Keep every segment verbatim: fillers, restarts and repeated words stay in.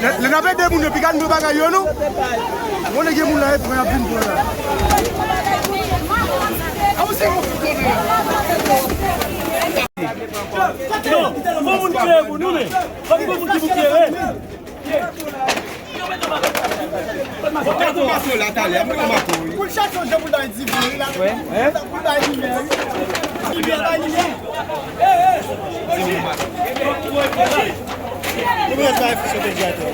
Lè n ap ede moun yo, piga n pran bagay yo, non? Bon, lè gen moun la, e pran, y ap vin pran la. Non, fò moun klere pou nou, men. Fò moun ki pou klere. Mwen pran mato la talè, mwen pran mato, wi. Pou l chache yon jan pou l bay diven, wi, la. Pou l bay limyè, wi. Limyè, bay limyè. Ou mèt bay fis yo te di atè.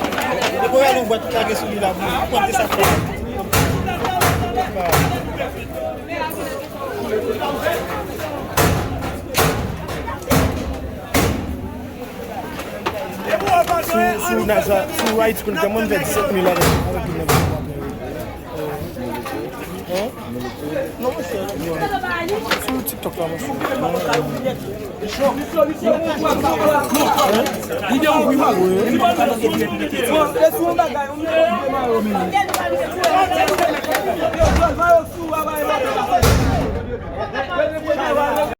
Depi w al yon bwat, ou lage sou li la, pou pwente sa fè. Sou, sou Naja, sou Ayiti pou l te mwen fè disèt mil avèk, avèk yon nèg. Hein? Non, monchè. Sou TikTok la, monchè.